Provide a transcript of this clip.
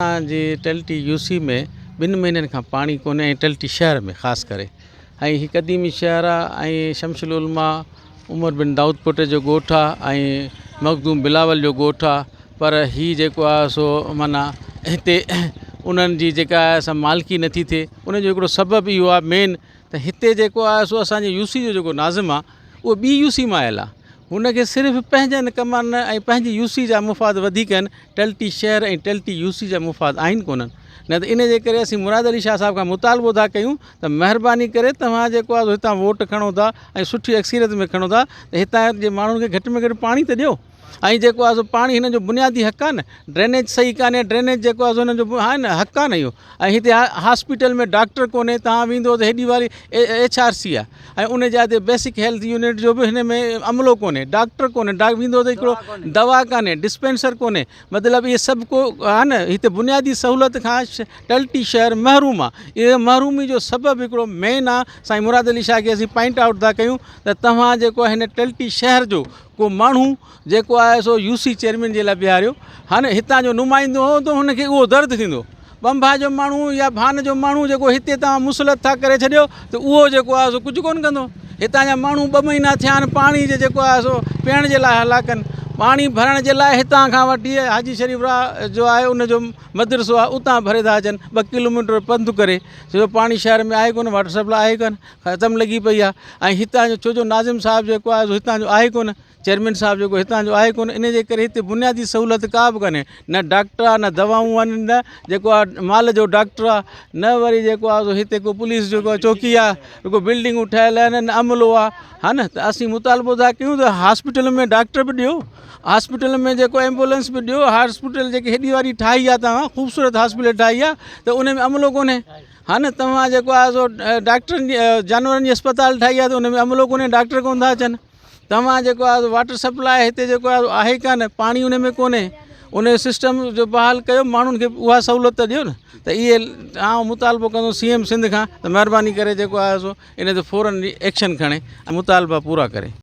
اسان جي ٽلٽي يو سي ۾ ٻن مهينن کان پاڻي ڪونهي ۽ ٽلٽي شهر ۾ خاص ڪري ۽ هي قديمي شهر آهي ۽ شمس العلماء عمر بن دائود پوٽي جو ڳوٺ آهي ۽ مخدوم بلاول جو ڳوٺ آهي پر هي جيڪو آهي سو معنيٰ هتي انهن جي جيڪا آهي سا مالڪي نٿي ٿئي ان جو هڪڙو سبب اهو آهي مين ته هتي جيڪو آهي سو اسان جي يو سي جو جيڪو ناظم آهي اهو ٻي يو سي مان آيل آهي هن کي صرف پنهنجن ڪمن ۽ پنهنجي يو سي جا مفاد وڌيڪ آهن ٽلٽي شهر ۽ ٽلٽي يو سي جا مفاد آهن ڪونهن نه ته ان جي ڪري اسين مراد علي شاهه صاحب کان مطالبو ٿا ڪيون ته مهرباني ڪري توهان جيڪو آهي هتان ووٽ کڻو ٿا ۽ سٺي اڪثريت ۾ کڻو ٿا ته هتان جي ماڻهن کي گهٽ ۾ گهٽ پاڻي ته ڏيو ۽ جيڪو آهي سو پاڻي هنن جو بنيادي حق آهي نه ڊرينيج صحيح ڪانهي ڊرينيج جيڪو آهي سو هنن جو آهي نه حق آهي نه اهو ۽ هتي هاسپيٽل ۾ ڊاڪٽر ڪونهي توهان ويندو ته هيڏي واري ايڇ آر سي آهي ۽ ان جاء تي بيسڪ هيلٿ يونٽ جو به هن ۾ عملو ڪونهي ڊاڪٽر ڪونهي ويندو ته هڪڙو دوا ڪانهي ڊسپينسر ڪونهي مطلب اهي سڀ ڪو آهي نه هتي بنيادي سهولت کان ٽلٽي شهر محروم آهي اهو محرومي جو سبب هڪڙو مين آهي سائين مراد علي شاهه کي اسين پوائنٽ آئوٽ ٿا ڪيون ته توهان جيڪو هن ٽلٽي شهر جو ڪو ماڻهو جيڪو آهي سو يو سي چيئرمين جي لاء بيهاريو ها نه هتان جو نمائندو هو ته هن کي اهو درد ٿيندو ٻنڀا جو ماڻهو يا ڀان جو ماڻهو جيڪو هتي توهان مسلط ٿا ڪري ڇڏيو ته اهو جيڪو آهي سو ڪجهه ڪونه ڪندو هتان جا ماڻهو ٻه مهينا ٿيا آهن پاڻي جي جيڪو آهي سو پيئڻ جي لاء هلاڪن پاڻي ڀرڻ جي لاء هتان کان وٺي حاجي شريف راء جو آهي ان جو مدرسو آهي اتان ڀري ٿا اچن ٻه ڪلوميٽر پنڌ ڪري ڇو جو پاڻي شهر ۾ آهي ڪونه واٽر سپلاء آهي ڪونه ختم لڳي پئي آهي ۽ هتان جو ڇو جو ناظم صاحب جيڪو آهي سو هتان جو آهي ڪونه چيئرمين صاحب جيڪو هتان جو آهي ڪونه ان جي ڪري هتي بنيادي سهولت ڪا به ڪانهي نه ڊاڪٽر آهي نه دوائون آهن نه جيڪو آهي مال جو ڊاڪٽر آهي نه وري جيڪو آهي سو هتي ڪو پوليس جو ڪو چوڪي آهي رڳو بلڊنگون ٺهيل آهن نه عملو آهي ها نه ته اسين مطالبو ٿا ڪيون ته هاسپيٽل ۾ ڊاڪٽر به ڏيو هاسپيٽل ۾ جيڪو ايمبولنس به ڏيو هاسپيٽل جيڪي هيڏي واري ٺاهي آهي توهان خوبصورت هاسپيٽل ٺاهي آهي ته ان ۾ عملو ڪونهي ها نه توهان جيڪو آهي سو ڊاڪٽرن جي جانورن جي اسپتال ٺاهي آهي ته ان ۾ عملو ڪونهي ڊاڪٽر ڪونه ٿا اچن توهان جيڪو آهي واٽر سپلاء هتي جيڪو آهي آهي ڪانه پاڻي ان ۾ ڪونهي ان جو سسٽم جو بحال ڪيو ماڻهن کي اها سهولت ته ڏيو نه ته اهي آئون مطالبو ڪندس سي ايم سنڌ کان ته مهرباني ڪري جيڪو آهي سو ان تي فورن ايڪشن کڻي ۽ مطالبا پورا ڪري.